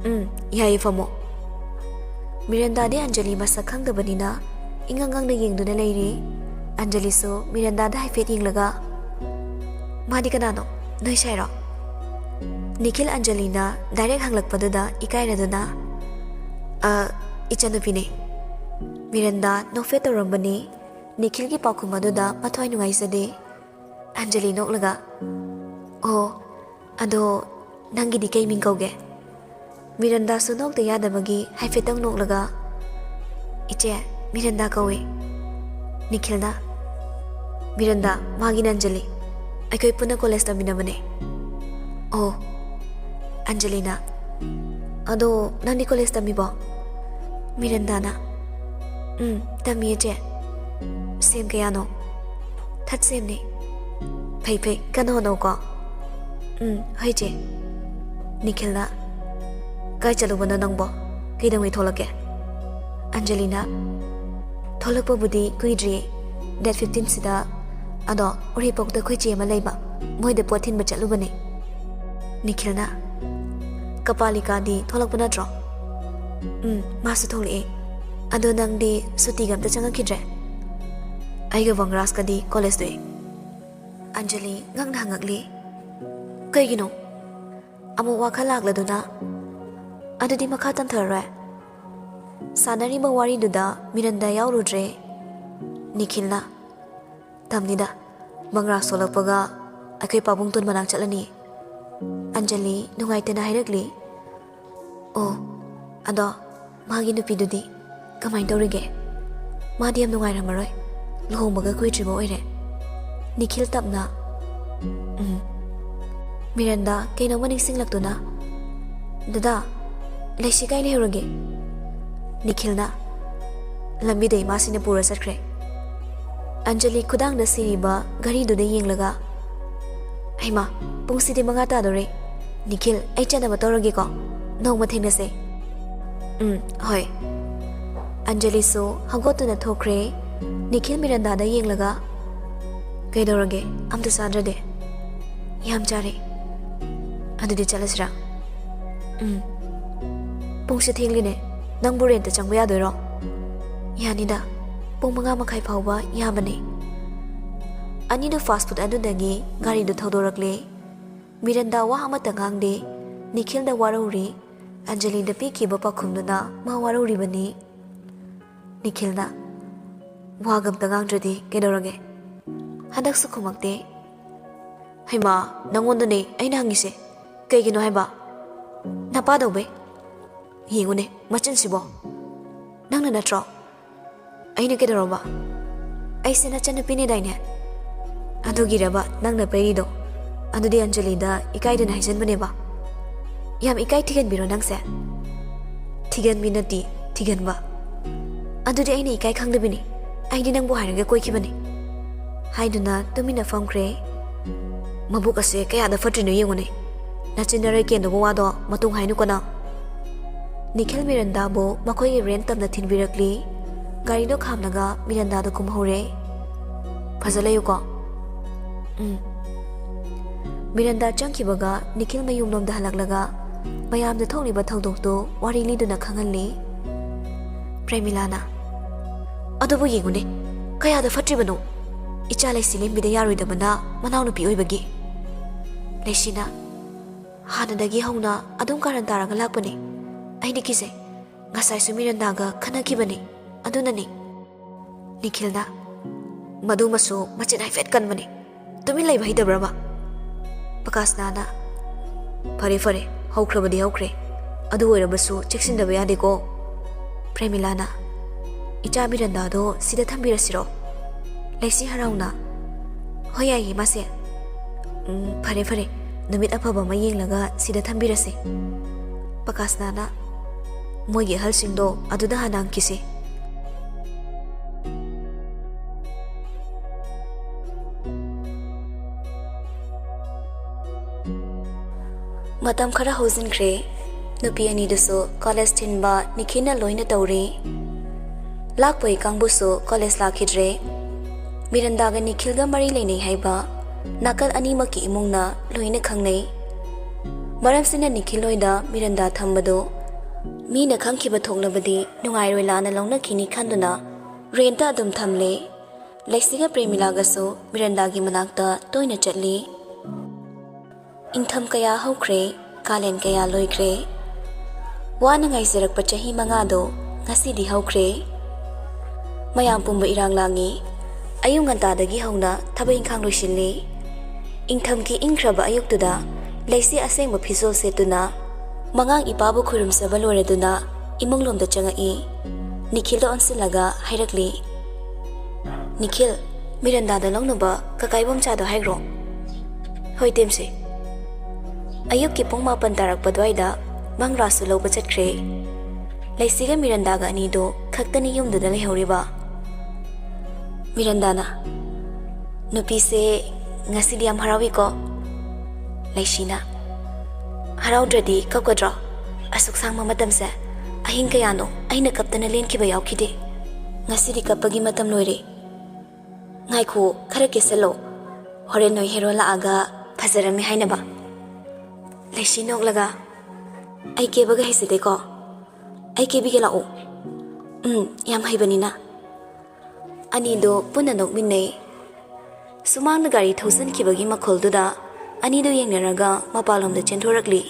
"ꯎꯝ, ꯌꯥꯏꯌꯦ, ꯐꯝꯃꯣ꯫" ꯃꯤꯔꯟꯗꯥꯗꯤ ꯑꯟꯖꯂꯤ ꯃꯁꯛ ꯈꯪꯗꯕꯅꯤꯅ ꯏꯉꯛ ꯉꯛꯅ ꯌꯦꯡꯗꯨꯅ ꯂꯩꯔꯤ꯫ ꯑꯟꯖꯂꯤꯁꯨ ꯃꯤꯔꯟꯗꯥꯗ ꯍꯥꯏꯐꯦꯠ ꯌꯦꯡꯂꯒ, "ꯃꯥꯗꯤ ꯀꯅꯥꯅꯣ? ꯅꯣꯏ ꯁꯥꯏꯔꯣ?" ꯅꯤꯈꯤꯜ ꯑꯟꯖꯂꯤꯅ direct ꯍꯪꯂꯛꯄꯗꯨꯗ ꯏꯀꯥꯏꯔꯗꯨꯅ, "ꯑ, ꯏꯆꯟꯅꯨꯄꯤꯅꯦ꯫" ꯃꯤꯔꯟꯗꯥ ꯅꯣꯛꯐꯦꯠ ꯇꯧꯔꯝꯕꯅꯤ꯫ ꯅꯤꯈꯤꯜꯒꯤ ꯄꯥꯎꯈꯨꯝ ꯑꯗꯨꯗ ꯃꯊ꯭ꯋꯥꯏ ꯅꯨꯡꯉꯥꯏꯖꯗꯦ꯫ ꯑꯟꯖꯂꯤ ꯅꯣꯛꯂꯒ, "ꯑꯣ, ꯑꯗꯣ ꯅꯪꯒꯤꯗꯤ ꯀꯩ ꯃꯤꯡ ꯀꯧꯒꯦ?" ꯃꯤꯔꯟꯗꯥꯁꯨ ꯅꯣꯛꯇ ꯌꯥꯗꯕꯒꯤ ꯍꯥꯏꯐꯦꯠꯇꯪ ꯅꯣꯛꯂꯒ, "ꯏꯆꯦ, ꯃꯤꯔꯟꯗꯥ ꯀꯧꯏ꯫" ꯅꯤꯈꯤꯜꯅ, "ꯃꯤꯔꯟꯗꯥ, ꯃꯥꯒꯤꯅ ꯑꯟꯖꯂꯤ꯫ ꯑꯩꯈꯣꯏ ꯄꯨꯟꯅ college ꯇꯝꯃꯤꯟꯅꯕꯅꯦ꯫" "ꯑꯣ꯫" ꯑꯟꯖꯂꯤꯅ, "ꯑꯗꯣ ꯅꯪꯗꯤ college ꯇꯝꯃꯤꯕꯣ?" ꯃꯤꯔꯟꯗꯥꯅ, "ꯎꯝ, ꯇꯝꯃꯤꯌꯦ ꯆꯦ꯫" "ꯁꯦꯝ ꯀꯌꯥꯅꯣ?" "Third ꯁꯦꯝꯅꯦ꯫" "ꯐꯩ ꯐꯩ, ꯀꯟꯅ ꯍꯣꯠꯅꯧꯀꯣ꯫" "ꯎꯝ, ꯍꯣꯏ ꯆꯦ꯫" ꯅꯤꯈꯤꯜꯅ, "ꯀꯥꯏ ꯆꯠꯂꯨꯕꯅꯣ ꯅꯪꯕꯣ? ꯀꯩꯗꯧꯉꯩ ꯊꯣꯛꯂꯛꯀꯦ?" ꯑꯟꯖꯂꯤꯅ, "ꯊꯣꯛꯂꯛꯄꯕꯨꯗꯤ ꯀꯨꯏꯗ꯭ꯔꯤꯌꯦ, date fifteenꯁꯤꯗ꯫ ꯑꯗꯣ ꯎꯔꯤꯄꯣꯛꯇ ꯑꯩꯈꯣꯏ ꯆꯦ ꯑꯃ ꯂꯩꯕ, ꯃꯣꯏꯗ ꯄꯣꯠ ꯊꯤꯟꯕ ꯆꯠꯂꯨꯕꯅꯦ꯫" ꯅꯤꯈꯤꯜꯅ, "ꯀꯄꯥꯂꯤꯀꯥꯗꯤ ꯊꯣꯛꯂꯛꯄ ꯅꯠꯇ꯭ꯔꯣ?" "ꯎꯝ, ꯃꯥꯁꯨ ꯊꯣꯛꯂꯛꯑꯦ꯫ ꯑꯗꯣ ꯅꯪꯗꯤ ꯁꯨꯇꯤꯒ ꯑꯝꯇ ꯆꯪꯉꯛꯈꯤꯗ꯭ꯔꯦ?" ꯑꯩꯒ ꯕꯪꯒ꯭ꯔꯥꯁꯀꯗꯤ ꯀꯣꯂꯦꯖ ꯇꯣꯛꯏ꯫ ꯑꯟꯖꯂꯤ ꯉꯛꯅ ꯍꯪꯉꯛꯂꯤ꯫ ꯀꯩꯒꯤꯅꯣ? ꯑꯃꯨꯛ ꯋꯥꯈꯜ ꯂꯥꯛꯂꯗꯨꯅ? ꯑꯗꯨꯗꯤ ꯃꯈꯥ ꯇꯝꯊꯔꯔꯣꯏ꯫ ꯁꯥꯟꯅꯔꯤꯕ ꯋꯥꯔꯤꯗꯨꯗ ꯃꯤꯔꯟꯗꯥ ꯌꯥꯎꯔꯨꯗ꯭ꯔꯦ꯫ ꯅꯤꯈꯤꯜꯅ, "ꯇꯝꯅꯤꯗ, ꯕꯪꯒ꯭ꯔꯥꯁ ꯊꯣꯛꯂꯛꯄꯒ ꯑꯩꯈꯣꯏ ꯄꯥꯕꯨꯡ ꯇꯣꯟ ꯃꯅꯥꯛ ꯆꯠꯂꯅꯤ"꯫ ꯑꯟꯖꯂꯤ ꯅꯨꯡꯉꯥꯏꯇꯅ ꯍꯥꯏꯔꯛꯂꯤ꯫ "ꯑꯣ, ꯑꯗꯣ ꯃꯥꯒꯤ ꯅꯨꯄꯤꯗꯨꯗꯤ ꯀꯃꯥꯏꯅ ꯇꯧꯔꯤꯒꯦ? ꯃꯥꯗꯤ ꯌꯥꯝ ꯅꯨꯡꯉꯥꯏꯔꯝꯃꯔꯣꯏ, ꯂꯨꯍꯣꯡꯕꯒ ꯀꯨꯏꯗ꯭ꯔꯤꯕ ꯑꯣꯏꯔꯦ"꯫ ꯅꯤꯈꯤꯜ ꯇꯞꯅ, "ꯎꯝ"꯫ ꯃꯤꯔꯟꯗꯥ ꯀꯩꯅꯣꯝꯃ ꯅꯤꯡꯁꯤꯡꯂꯛꯇꯨꯅ, "ꯗꯗꯥ, ꯂꯩꯁꯤ ꯀꯥꯏ ꯂꯩꯍꯧꯔꯒꯦ?" ꯅꯤꯈꯤꯜꯅ, "ꯂꯝꯕꯤꯗ ꯏꯃꯥꯁꯤꯅ ꯄꯨꯔ ꯆꯠꯈ꯭ꯔꯦ"꯫ ꯑꯟꯖꯂꯤ ꯈꯨꯗꯥꯡꯗ ꯁꯤꯔꯤꯕ ꯘꯔꯤꯗꯨꯗ ꯌꯦꯡꯂꯒ, "ꯍꯩꯃꯥ, ꯄꯨꯡꯁꯤꯗꯤ ꯃꯉꯥ ꯇꯥꯗꯣꯔꯦ꯫ ꯅꯤꯈꯤꯜ, ꯑꯩ ꯆꯠꯅꯕ ꯇꯧꯔꯒꯦꯀꯣ꯫ ꯅꯣꯡꯃ ꯊꯦꯡꯅꯁꯦ"꯫ "ꯎꯝ, ꯍꯣꯏ"꯫ ꯑꯟꯖꯂꯤꯁꯨ ꯍꯧꯒꯠꯇꯨꯅ ꯊꯣꯛꯈ꯭ꯔꯦ꯫ ꯅꯤꯈꯤꯜ ꯃꯤꯔꯟꯗꯥꯗ ꯌꯦꯡꯂꯒ, "ꯀꯩꯗꯧꯔꯒꯦ? ꯑꯝꯇ ꯆꯥꯗ꯭ꯔꯗꯤ?" "ꯌꯥꯝ ꯆꯥꯔꯦ"꯫ "ꯑꯗꯨꯗꯤ ꯆꯠꯂꯁꯤꯔꯥ?" "ꯎꯝ"꯫ "ꯄꯨꯡꯁꯦ ꯊꯦꯡꯂꯤꯅꯦ꯫ ꯅꯪꯕꯨ ꯔꯦꯟꯇ ꯆꯪꯕ ꯌꯥꯗꯣꯏꯔꯣ?" "ꯌꯥꯅꯤꯗ꯫ ꯄꯨꯡ ꯃꯉꯥ ꯃꯈꯥꯏ ꯐꯥꯎꯕ ꯌꯥꯕꯅꯦ"꯫ ꯑꯅꯤꯗꯨ ꯐꯥꯁ ꯐꯨꯗ ꯑꯗꯨꯗꯒꯤ ꯒꯥꯔꯤꯗꯨ ꯊꯧꯗꯣꯔꯛꯂꯦ꯫ ꯃꯤꯔꯟꯗꯥ ꯋꯥ ꯑꯃꯠꯇ ꯉꯥꯡꯗꯦ꯫ ꯅꯤꯈꯤꯜꯗ ꯋꯥꯔꯧꯔꯤ꯫ ꯑꯟꯖꯂꯤꯗ ꯄꯤꯈꯤꯕ ꯄꯥꯎꯈꯨꯝꯗꯨꯅ ꯃꯥ ꯋꯥꯔꯧꯔꯤꯕꯅꯤ꯫ ꯅꯤꯈꯤꯜꯅ, "ꯋꯥꯒ ꯑꯝꯇ ꯉꯥꯡꯗ꯭ꯔꯗꯤ ꯀꯩꯗꯧꯔꯒꯦ?" ꯍꯟꯗꯛꯁꯨ ꯈꯨꯝꯃꯛꯇꯦ꯫ "ꯍꯩꯃꯥ, ꯅꯪꯉꯣꯟꯗꯅꯦ ꯑꯩꯅ ꯍꯪꯉꯤꯁꯦ꯫ ꯀꯩꯒꯤꯅꯣ ꯍꯥꯏꯕ? ꯅꯄꯥꯗꯧꯕꯩ? ꯌꯦꯡꯉꯨꯅꯦ, ꯃꯆꯤꯟꯁꯤꯕꯣ꯫ ꯅꯪꯅ ꯅꯠꯇ꯭ꯔꯣ?" "ꯑꯩꯅ ꯀꯩꯗꯧꯔꯕ? ꯑꯩꯁꯦ ꯅꯆꯟꯅꯨꯄꯤꯅꯦꯗꯥꯏꯅꯦ? ꯑꯗꯨꯒꯤꯔꯕ ꯅꯪꯅ ꯄꯩꯔꯤꯗꯣ? ꯑꯗꯨꯗꯤ ꯑꯟꯖꯂꯤꯗ ꯏꯀꯥꯏꯗꯅ ꯍꯥꯏꯖꯟꯕꯅꯦꯕ꯫ ꯌꯥꯝ ꯏꯀꯥꯏ ꯊꯤꯒꯟꯕꯤꯔꯣ ꯅꯪꯁꯦ?" "ꯊꯤꯒꯟꯕꯤ ꯅꯠꯇꯦ, ꯊꯤꯒꯟꯕ"꯫ "ꯑꯗꯨꯗꯤ ꯑꯩꯅ ꯏꯀꯥꯏ ꯈꯪꯗꯕꯤꯅꯤ꯫ ꯑꯩꯗꯤ ꯅꯪꯕꯨ ꯍꯥꯏꯔꯒ ꯀꯣꯏꯈꯤꯕꯅꯤ"꯫ ꯍꯥꯏꯗꯨꯅ ꯇꯨꯃꯤꯟꯅ ꯐꯝꯈ꯭ꯔꯦ꯫ "ꯃꯕꯨꯛ ꯑꯁꯦ ꯀꯌꯥꯗ ꯐꯠꯇ꯭ꯔꯤꯅꯣ ꯌꯦꯡꯉꯨꯅꯦ꯫ ꯅꯆꯤꯟ ꯅꯔꯩ ꯀꯦꯟꯗꯧꯕ ꯋꯥꯗꯣ ꯃꯇꯨꯡ ꯍꯥꯏꯅꯨꯀꯣ ꯅꯪ"꯫ ꯅꯤꯈꯤꯜ ꯃꯤꯔꯟꯗꯥꯕꯨ ꯃꯈꯣꯏꯒꯤ ꯔꯦꯟ ꯇꯝꯅ ꯊꯤꯟꯕꯤꯔꯛꯂꯤ꯫ ꯒꯥꯔꯤꯗꯣ ꯈꯥꯝꯂꯒ ꯃꯤꯔꯟꯗꯥꯗ ꯀꯨꯝꯍꯧꯔꯦ꯫ "ꯐꯖ ꯂꯩꯌꯨꯀꯣ"꯫ "ꯎꯝ"꯫ ꯃꯤꯔꯟꯗꯥ ꯆꯪꯈꯤꯕꯒ ꯅꯤꯈꯤꯜ ꯃꯌꯨꯝꯂꯣꯝꯗ ꯍꯜꯂꯛꯂꯒ ꯃꯌꯥꯝꯗ ꯊꯣꯛꯂꯤꯕ ꯊꯧꯗꯣꯛꯇꯨ ꯋꯥꯔꯤ ꯂꯤꯗꯨꯅ ꯈꯪꯍꯜꯂꯤ꯫ ꯄ꯭ꯔꯦꯃꯤꯂꯥꯅ, "ꯑꯗꯨꯕꯨ ꯌꯦꯡꯉꯨꯅꯦ, ꯀꯌꯥꯗ ꯐꯠꯇ꯭ꯔꯤꯕꯅꯣ? ꯏꯆꯥ ꯂꯩꯁꯤ ꯂꯦꯝꯕꯤꯗ ꯌꯥꯔꯣꯏꯗꯕꯅ ꯃꯅꯥꯎꯅꯨꯄꯤ ꯑꯣꯏꯕꯒꯤ꯫ ꯂꯩꯁꯤꯅ, "ꯍꯥꯟꯅꯗꯒꯤ ꯍꯧꯅ ꯑꯗꯨꯝ ꯀꯥꯔꯟ ꯇꯥꯔꯒ ꯂꯥꯛꯄꯅꯦ꯫ ꯑꯩꯗꯤ ꯀꯤꯖꯩ꯫ ꯉꯁꯥꯏꯁꯨ ꯃꯤꯔꯟꯗꯥꯒ ꯈꯟꯅꯈꯤꯕꯅꯦ꯫ ꯑꯗꯨꯅꯅꯦ꯫" ꯅꯤꯈꯤꯜꯅ, "ꯃꯗꯨꯃꯁꯨ ꯃꯆꯤꯟ ꯍꯥꯏꯐꯦꯠ ꯀꯟꯕꯅꯦ꯫ ꯇꯨꯃꯤꯟ ꯂꯩꯕ ꯍꯩꯇꯕ꯭ꯔꯕ?" ꯄ꯭ꯔꯀꯥꯁꯅꯥꯅ, "ꯐꯔꯦ, ꯐꯔꯦ, ꯍꯧꯈ꯭ꯔꯕꯗꯤ ꯍꯧꯈ꯭ꯔꯦ꯫ ꯑꯗꯨ ꯑꯣꯏꯔꯕꯁꯨ ꯆꯦꯛꯁꯤꯟꯗꯕ ꯌꯥꯗꯦꯀꯣ꯫" ꯄ꯭ꯔꯦꯃꯤꯂꯥꯅ, "ꯏꯆꯥ ꯃꯤꯔꯟꯗꯥꯗꯣ ꯁꯤꯗ ꯊꯝꯕꯤꯔꯁꯤꯔꯣ?" ꯂꯩꯁꯤ ꯍꯔꯥꯎꯅ, "ꯍꯣꯏ, ꯌꯥꯏꯌꯦ, ꯃꯥꯁꯦ꯫ ꯎꯝ, ꯐꯔꯦ, ꯐꯔꯦ꯫ ꯅꯨꯃꯤꯠ ꯑꯐꯕ ꯑꯃ ꯌꯦꯡꯂꯒ ꯁꯤꯗ ꯊꯝꯕꯤꯔꯁꯦ꯫" ꯄ꯭ꯔꯀꯥꯁꯅꯥꯅ, "ꯃꯣꯏꯒꯤ ꯑꯍꯜꯁꯤꯡꯗꯣ ꯑꯗꯨꯗ ꯍꯥꯟꯅ ꯍꯪꯈꯤꯁꯦ꯫" ꯃꯇꯝ ꯈꯔ ꯍꯧꯖꯤꯟꯈ꯭ꯔꯦ꯫ ꯅꯨꯄꯤ ꯑꯅꯤꯗꯨꯁꯨ ꯀꯣꯂꯦꯖ ꯊꯤꯟꯕ ꯅꯤꯈꯤꯜꯅ ꯂꯣꯏꯅ ꯇꯧꯔꯤ꯫ ꯂꯥꯛꯄꯩ ꯀꯥꯡꯕꯨꯁꯨ ꯀꯣꯂꯦꯖ ꯂꯥꯛꯈꯤꯗ꯭ꯔꯦ꯫ ꯃꯤꯔꯟꯗꯥꯒ ꯅꯤꯈꯤꯜꯒ ꯃꯔꯤ ꯂꯩꯅꯩ ꯍꯥꯏꯕ ꯅꯥꯀꯜ ꯑꯅꯤꯃꯛꯀꯤ ꯏꯃꯨꯡꯅ ꯂꯣꯏꯅ ꯈꯪꯅꯩ꯫ ꯃꯔꯝꯁꯤꯅ ꯅꯤꯈꯤꯜ ꯍꯣꯏꯗ ꯃꯤꯔꯟꯗꯥ ꯊꯝꯕꯗꯨ ꯃꯤꯅ ꯈꯪꯈꯤꯕ ꯊꯣꯛꯂꯕꯗꯤ ꯅꯨꯡꯉꯥꯏꯔꯣꯏ ꯂꯥꯅ ꯂꯧꯅꯈꯤꯅꯤ ꯈꯟꯗꯨꯅ ꯔꯦꯟꯇ ꯑꯗꯨꯝ ꯊꯝꯂꯦ꯫ ꯂꯩꯁꯤꯒ ꯄ꯭ꯔꯦꯃꯤꯂꯥꯒꯁꯨ ꯃꯤꯔꯟꯗꯥꯒꯤ ꯃꯅꯥꯛꯇ ꯇꯣꯏꯅ ꯆꯠꯂꯤ꯫ ꯏꯪꯊꯝ ꯀꯌꯥ ꯍꯧꯈ꯭ꯔꯦ, ꯀꯥꯂꯦꯟ ꯀꯌꯥ ꯂꯣꯏꯈ꯭ꯔꯦ꯫ ꯋꯥꯅ ꯉꯥꯏꯖꯔꯛꯄ ꯆꯍꯤ ꯃꯉꯥꯗꯣ ꯉꯁꯤꯗꯤ ꯍꯧꯈ꯭ꯔꯦ꯫ ꯃꯌꯥꯝ ꯄꯨꯝꯕ ꯏꯔꯥꯡ ꯂꯥꯡꯉꯤ꯫ ꯑꯌꯨꯛ ꯉꯟꯇꯥꯗꯒꯤ ꯍꯧꯅ ꯊꯕꯛ ꯏꯪꯈꯥꯡ ꯂꯣꯏꯁꯤꯜꯂꯤ꯫ ꯏꯪꯊꯝꯒꯤ ꯏꯪꯈ꯭ꯔꯕ ꯑꯌꯨꯛꯇꯨꯗ ꯂꯩꯁꯤ ꯑꯁꯦꯡꯕ ꯐꯤꯖꯣꯜ ꯁꯦꯠꯇꯨꯅ ꯃꯉꯥꯡ ꯏꯄꯥꯕꯨ ꯈꯨꯔꯨꯝꯖꯕ ꯂꯣꯏꯔꯗꯨꯅ ꯏꯃꯨꯡꯂꯣꯝꯗ ꯆꯪꯉꯛꯏ꯫ ꯅꯤꯈꯤꯜꯗ ꯑꯣꯟꯁꯤꯜꯂꯒ ꯍꯥꯏꯔꯛꯂꯤ, "ꯅꯤꯈꯤꯜ, ꯃꯤꯔꯟꯗꯥꯗ ꯂꯧꯅꯕ ꯀꯀꯥ ꯏꯕꯣꯝꯆꯥꯗꯣ ꯍꯥꯏꯈ꯭ꯔꯣ꯫" "ꯍꯣꯏ, ꯇꯦꯝꯁꯦ꯫" ꯑꯌꯨꯛꯀꯤ ꯄꯨꯡ ꯃꯥꯄꯟ ꯇꯥꯔꯛꯄ ꯑꯗꯨꯋꯥꯏꯗ ꯃꯪꯔꯥꯁꯨ ꯂꯧꯕ ꯆꯠꯈ꯭ꯔꯦ꯫ ꯂꯩꯁꯤꯒ ꯃꯤꯔꯟꯗꯥꯒ ꯑꯅꯤꯗꯣ ꯈꯛꯇꯅꯤ ꯌꯨꯝꯗꯨꯗ ꯂꯩꯍꯧꯔꯤꯕ꯫ ꯃꯤꯔꯟꯗꯥꯅ, "ꯅꯨꯄꯤꯁꯦ ꯉꯁꯤꯗꯤ ꯌꯥꯝ ꯍꯔꯥꯎꯏꯀꯣ?" ꯂꯩꯁꯤꯅ, "ꯍꯔꯥꯎꯗ꯭ꯔꯗꯤ ꯀꯞꯀꯗ꯭ꯔꯣ? ꯑꯁꯨꯛ ꯁꯥꯡꯕ ꯃꯇꯝꯁꯦ ꯑꯍꯤꯡ ꯀꯌꯥꯅꯣ ꯑꯩꯅ ꯀꯞꯇꯅ ꯂꯦꯟꯈꯤꯕ ꯌꯥꯎꯈꯤꯗꯦ꯫ ꯉꯁꯤꯗꯤ ꯀꯞꯄꯒꯤ ꯃꯇꯝ ꯂꯣꯏꯔꯦ꯫ ꯉꯥꯏꯈꯣ, ꯈꯔ ꯀꯦꯁꯜꯂꯣ꯫ ꯍꯣꯔꯦꯟ ꯅꯣꯏ ꯍꯦꯔꯣ ꯂꯥꯛꯑꯒ ꯐꯖꯔꯝꯃꯦ ꯍꯥꯏꯅꯕ꯫" ꯂꯩꯁꯤ ꯅꯣꯛꯂꯒ, "ꯑꯩ ꯀꯦꯕꯒ ꯍꯩꯖꯗꯦꯀꯣ꯫ ꯑꯩ ꯀꯦꯕꯤꯒꯦ ꯂꯥꯛꯑꯣ꯫" "ꯎꯝ, ꯌꯥꯝ ꯍꯩꯕꯅꯤꯅ꯫" ꯑꯅꯤꯗꯨ ꯄꯨꯟꯅ ꯅꯣꯛꯃꯤꯟꯅꯩ꯫ ꯁꯨꯃꯥꯡꯗ ꯒꯥꯔꯤ ꯊꯧꯖꯤꯟꯈꯤꯕꯒꯤ ꯃꯈꯣꯜꯗꯨꯗ ꯑꯅꯤꯗꯨ ꯌꯦꯡꯅꯔꯒ ꯃꯄꯥꯟꯂꯣꯝꯗ ꯆꯦꯟꯊꯣꯔꯛꯂꯤ꯫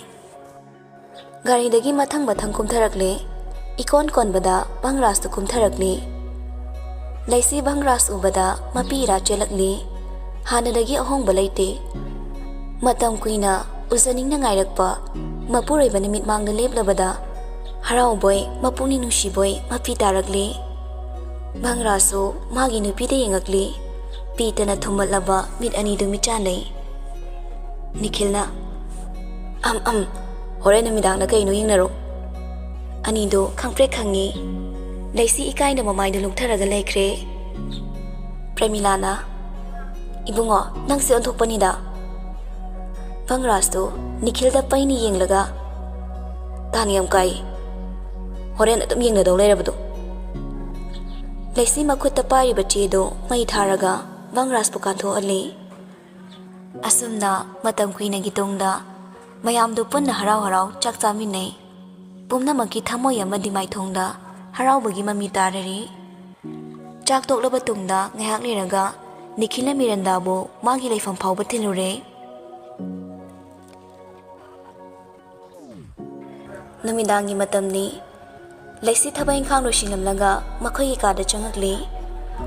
ꯒꯥꯔꯤꯗꯒꯤ ꯃꯊꯪ ꯃꯊꯪ ꯀꯨꯝꯊꯔꯛꯂꯦ꯫ ꯏꯀꯣꯟ ꯀꯣꯟꯕꯗ ꯚꯪꯔꯥꯖꯇꯨ ꯀꯨꯝꯊꯔꯛꯂꯤ꯫ ꯂꯩꯁꯤ ꯚꯪꯔꯥꯖ ꯎꯕꯗ ꯃꯄꯤ ꯏꯔꯥ ꯆꯦꯜꯂꯛꯂꯤ꯫ ꯍꯥꯟꯅꯗꯒꯤ ꯑꯍꯣꯡꯕ ꯂꯩꯇꯦ꯫ ꯃꯇꯝ ꯀꯨꯏꯅ ꯎꯖꯅꯤꯡꯅ ꯉꯥꯏꯔꯛꯄ ꯃꯄꯨꯔꯣꯏꯕ ꯅꯨꯃꯤꯠ ꯃꯥꯡꯗ ꯂꯦꯞꯂꯕꯗ ꯍꯔꯥꯎꯕꯣꯏ, ꯃꯄꯨꯛꯅꯤꯡ ꯅꯨꯡꯁꯤꯕꯣꯏ ꯃꯄꯤ ꯇꯥꯔꯛꯂꯤ꯫ ꯚꯪꯔꯥꯖꯁꯨ ꯃꯥꯒꯤ ꯅꯨꯄꯤꯗ ꯌꯦꯡꯉꯛꯂꯤ꯫ ꯄꯤꯇꯅ ꯊꯨꯝꯃꯠꯂꯕ ꯃꯤꯠ ꯑꯅꯤꯗꯨ ꯃꯤꯠꯆꯥꯟꯅꯩ꯫ ꯅꯤꯈꯤꯜꯅ, "ꯑꯝ, ꯑꯝ, ꯍꯣꯔꯦꯟ ꯅꯨꯃꯤꯗꯥꯡꯗ ꯀꯩꯅꯣ ꯌꯦꯡꯅꯔꯣ꯫" ꯑꯅꯤꯗꯨ ꯈꯪꯄ꯭ꯔꯦꯛ ꯈꯪꯉꯤ꯫ ꯂꯩꯁꯤ ꯏꯀꯥꯏꯅ ꯃꯃꯥꯏꯗꯨ ꯂꯨꯛꯊꯔꯒ ꯂꯩꯈ꯭ꯔꯦ꯫ ꯄ꯭ꯔꯦꯃꯤꯂꯥꯅ, "ꯏꯕꯨꯡꯉꯣ, ꯅꯪꯁꯦ ꯑꯣꯟꯊꯣꯛꯄꯅꯤꯗ꯫" ꯚꯪꯔꯥꯖꯇꯨ ꯅꯤꯈꯤꯜꯗ ꯄꯩꯅ ꯌꯦꯡꯂꯒ, "ꯇꯥꯟ ꯌꯥꯝ ꯀꯥꯏ꯫ ꯍꯣꯔꯦꯟ ꯑꯗꯨꯝ ꯌꯦꯡꯅꯗꯧ ꯂꯩꯔꯕꯗꯣ꯫" ꯂꯩꯁꯤ ꯃꯈꯨꯠꯇ ꯄꯥꯏꯔꯤꯕ ꯆꯦꯗꯨ ꯃꯩ ꯊꯥꯔꯒ ꯚꯪꯔꯥꯖꯄꯨ ꯀꯥꯟꯊꯣꯛꯍꯜꯂꯤ꯫ ꯑꯁꯨꯝꯅ ꯃꯇꯝ ꯀꯨꯏꯅꯒꯤ ꯇꯨꯡꯗ ꯃꯌꯥꯝꯗꯨ ꯄꯨꯟꯅ ꯍꯔꯥꯎ ꯍꯔꯥꯎ ꯆꯥꯛ ꯆꯥꯃꯤꯟꯅꯩ꯫ ꯄꯨꯝꯅꯃꯛꯀꯤ ꯊꯃꯣꯏ ꯑꯃꯗꯤ ꯃꯥꯏꯊꯣꯡꯗ ꯍꯔꯥꯎꯕꯒꯤ ꯃꯃꯤ ꯇꯥꯔꯔꯤ꯫ ꯆꯥꯛ ꯇꯣꯛꯂꯕ ꯇꯨꯡꯗ ꯉꯥꯏꯍꯥꯛ ꯂꯩꯔꯒ ꯅꯤꯈꯤꯜꯅ ꯃꯤꯔꯟꯗꯥꯕꯨ ꯃꯥꯒꯤ ꯂꯩꯐꯝ ꯐꯥꯎꯕ ꯊꯤꯜꯂꯨꯔꯦ꯫ ꯅꯨꯃꯤꯗꯥꯡꯒꯤ ꯃꯇꯝꯅꯤ꯫ ꯂꯩꯁꯤ ꯊꯕꯛ ꯏꯪꯈꯥꯡ ꯂꯣꯏꯁꯤꯜꯂꯝꯂꯒ ꯃꯈꯣꯏꯒꯤ ꯀꯥꯗ ꯆꯪꯉꯛꯂꯤ꯫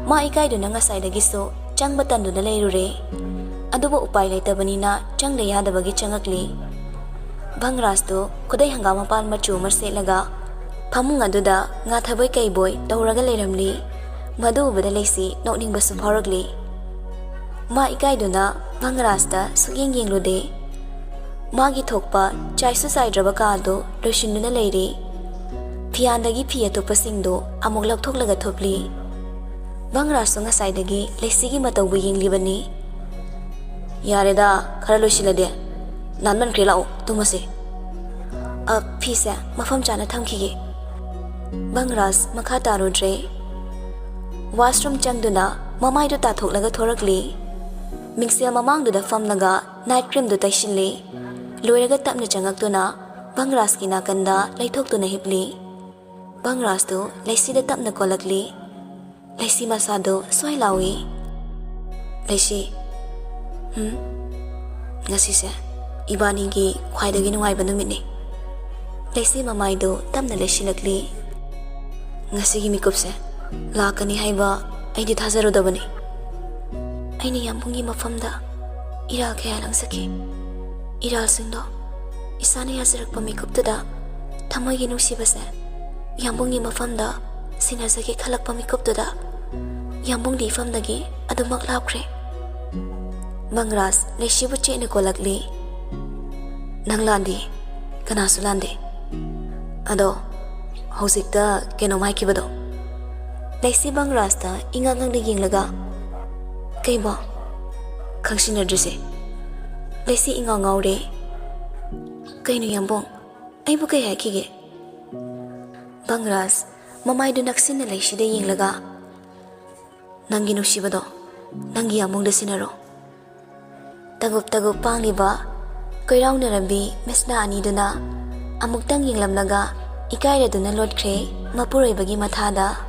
ꯃꯥ ꯏꯀꯥꯏꯗꯨꯅ ꯉꯁꯥꯏꯗꯒꯤꯁꯨ ꯆꯪꯕ ꯇꯟꯗꯨꯅ ꯂꯩꯔꯨꯔꯦ꯫ ꯑꯗꯨꯕꯨ ꯎꯄꯥꯏ ꯂꯩꯇꯕꯅꯤꯅ ꯆꯪꯗ ꯌꯥꯗꯕꯒꯤ ꯆꯪꯉꯛꯂꯤ꯫ ꯚꯪꯔꯥꯖꯇꯨ ꯈꯨꯗꯩ ꯍꯪꯒꯥꯝ ꯃꯄꯥꯟ ꯃꯆꯨ ꯑꯃ ꯁꯦꯠꯂꯒ ꯐꯃꯨꯡ ꯑꯗꯨꯗ ꯉꯥꯊꯕꯣꯏ ꯀꯩꯕꯣꯏ ꯇꯧꯔꯒ ꯂꯩꯔꯝꯂꯤ꯫ ꯃꯗꯨ ꯎꯕꯗ ꯂꯩꯁꯤ ꯅꯣꯛꯅꯤꯡꯕꯁꯨ ꯐꯥꯎꯔꯛꯂꯤ꯫ ꯃꯥ ꯏꯀꯥꯏꯗꯨꯅ ꯚꯪꯔꯥꯖꯇ ꯁꯨꯛꯌꯦꯡ ꯌꯦꯡꯂꯨꯗꯦ꯫ ꯃꯥꯒꯤ ꯊꯣꯛꯄ ꯆꯥꯏꯁꯨ ꯆꯥꯏꯗ꯭ꯔꯕ ꯀꯥꯗꯨ ꯂꯣꯏꯁꯤꯟꯗꯨꯅ ꯂꯩꯔꯤ꯫ ꯐꯤꯌꯥꯟꯗꯒꯤ ꯐꯤ ꯑꯇꯣꯞꯄꯁꯤꯡꯗꯨ ꯑꯃꯨꯛ ꯂꯧꯊꯣꯛꯂꯒ ꯊꯨꯞꯂꯤ꯫ ꯚꯪꯔꯥꯖꯁꯨ ꯉꯁꯥꯏꯗꯒꯤ ꯂꯩꯁꯤꯒꯤ ꯃꯇꯧꯕꯨ ꯌꯦꯡꯂꯤꯕꯅꯤ꯫ "ꯌꯥꯔꯦꯗ, ꯈꯔ ꯂꯣꯏꯁꯤꯜꯂꯗꯤ꯫ ꯅꯥꯟꯃꯟꯈ꯭ꯔꯦ, ꯂꯥꯛꯑꯣ, ꯇꯨꯝꯃꯁꯦ꯫" "ꯑ, ꯐꯤꯁꯦ ꯃꯐꯝ ꯆꯥꯅ ꯊꯝꯈꯤꯒꯦ꯫" ꯚꯪꯔꯥꯖ ꯃꯈꯥ ꯇꯥꯔꯨꯗ꯭ꯔꯦ꯫ ꯋꯥꯁꯔꯨꯝ ꯆꯪꯗꯨꯅ ꯃꯃꯥꯏꯗꯨ ꯇꯥꯊꯣꯛꯂꯒ ꯊꯣꯔꯛꯂꯤ꯫ ꯃꯤꯡꯁꯦꯜ ꯃꯃꯥꯡꯗꯨꯗ ꯐꯝꯂꯒ ꯅꯥꯏꯠ ꯀ꯭ꯔꯤꯝꯗꯨ ꯇꯩꯁꯤꯜꯂꯤ꯫ ꯂꯣꯏꯔꯒ ꯇꯞꯅ ꯆꯪꯉꯛꯇꯨꯅ ꯚꯪꯔꯥꯖꯀꯤ ꯅꯥꯀꯟꯗ ꯂꯩꯊꯣꯛꯇꯨꯅ ꯍꯤꯞꯂꯤ꯫ ꯚꯪꯔꯥꯖꯇꯨ ꯂꯩꯁꯤꯗ ꯇꯞꯅ ꯀꯣꯜꯂꯛꯂꯤ꯫ ꯂꯩꯁꯤ ꯃꯁꯥꯗꯨ ꯁ꯭ꯋꯥꯏ ꯂꯥꯎꯏ꯫ ꯂꯩꯁꯤ, ꯍꯨꯝ? ꯉꯁꯤꯁꯦ ꯏꯕꯥꯅꯤꯒꯤ ꯈ꯭ꯋꯥꯏꯗꯒꯤ ꯅꯨꯡꯉꯥꯏꯕ ꯅꯨꯃꯤꯠꯅꯤ꯫ ꯂꯩꯁꯤ ꯃꯃꯥꯏꯗꯨ ꯇꯞꯅ ꯂꯩꯁꯤꯜꯂꯛꯂꯤ꯫ ꯉꯁꯤꯒꯤ ꯃꯤꯀꯨꯞꯁꯦ ꯂꯥꯛꯀꯅꯤ ꯍꯥꯏꯕ ꯑꯩꯗꯤ ꯊꯥꯖꯔꯨꯗꯕꯅꯤ꯫ ꯑꯩꯅ ꯌꯥꯝꯕꯨꯡꯒꯤ ꯃꯐꯝꯗ ꯏꯔꯥꯜ ꯀꯌꯥ ꯂꯪꯖꯈꯤ꯫ ꯏꯔꯥꯜꯁꯤꯡꯗꯣ ꯏꯁꯥꯅ ꯌꯥꯖꯔꯛꯄ ꯃꯤꯀꯨꯞꯇꯨꯗ ꯊꯃꯣꯏꯒꯤ ꯅꯨꯡꯁꯤꯕꯁꯦ ꯌꯥꯝꯕꯨꯡꯒꯤ ꯃꯐꯝꯗ ꯁꯤꯟꯅꯖꯒꯦ ꯈꯜꯂꯛꯄ ꯃꯤꯀꯨꯞꯇꯨꯗ ꯌꯥꯝꯕꯨꯡꯒꯤ ꯏꯐꯝꯗꯒꯤ ꯑꯗꯨꯃꯛ ꯂꯥꯞꯈ꯭ꯔꯦ꯫ ꯕꯪꯔꯥꯖ ꯂꯩꯁꯤꯕꯨ ꯆꯦꯠꯅ ꯀꯣꯜꯂꯛꯂꯤ꯫ "ꯅꯪ ꯂꯥꯟꯗꯦ, ꯀꯅꯥꯁꯨ ꯂꯥꯟꯗꯦ꯫ ꯑꯗꯣ ꯍꯧꯖꯤꯛꯇ ꯀꯩꯅꯣꯝ ꯍꯥꯏꯈꯤꯕꯗꯣ?" ꯂꯩꯁꯤ ꯕꯪꯔꯥꯖꯇ ꯏꯉꯛ ꯉꯛꯅ ꯌꯦꯡꯂꯒ, "ꯀꯩꯕꯣ? ꯈꯪꯁꯤꯟꯅꯗ꯭ꯔꯤꯁꯦ?" ꯂꯩꯁꯤ ꯏꯉꯥꯎ ꯉꯥꯎꯔꯦ꯫ "ꯀꯩꯅꯣ ꯌꯥꯝꯕꯨꯡ? ꯑꯩꯕꯨ ꯀꯩ ꯍꯥꯏꯈꯤꯒꯦ?" ꯕꯪꯔꯥꯖ ꯃꯃꯥꯏꯗꯨ ꯅꯛꯁꯤꯟꯅ ꯂꯩꯁꯤꯗ ꯌꯦꯡꯂꯒ, "ꯅꯪꯒꯤ ꯅꯨꯡꯁꯤꯕꯗꯣ ꯅꯪꯒꯤ ꯌꯥꯝꯕꯨꯡꯗ ꯁꯤꯟꯅꯔꯣ꯫" ꯇꯒꯨꯞ ꯇꯒꯨꯞ ꯄꯥꯡꯂꯤꯕ ꯀꯣꯏꯔꯥꯎꯅꯔꯝꯕꯤ ꯃꯤꯠꯁꯅꯥ ꯑꯅꯤꯗꯨꯅ ꯑꯃꯨꯛꯇꯪ ꯌꯦꯡꯂꯝꯂꯒ ꯏꯀꯥꯏꯔꯗꯨꯅ ꯂꯣꯠꯈ꯭ꯔꯦ ꯃꯄꯨꯔꯣꯏꯕꯒꯤ ꯃꯊꯥꯗ꯫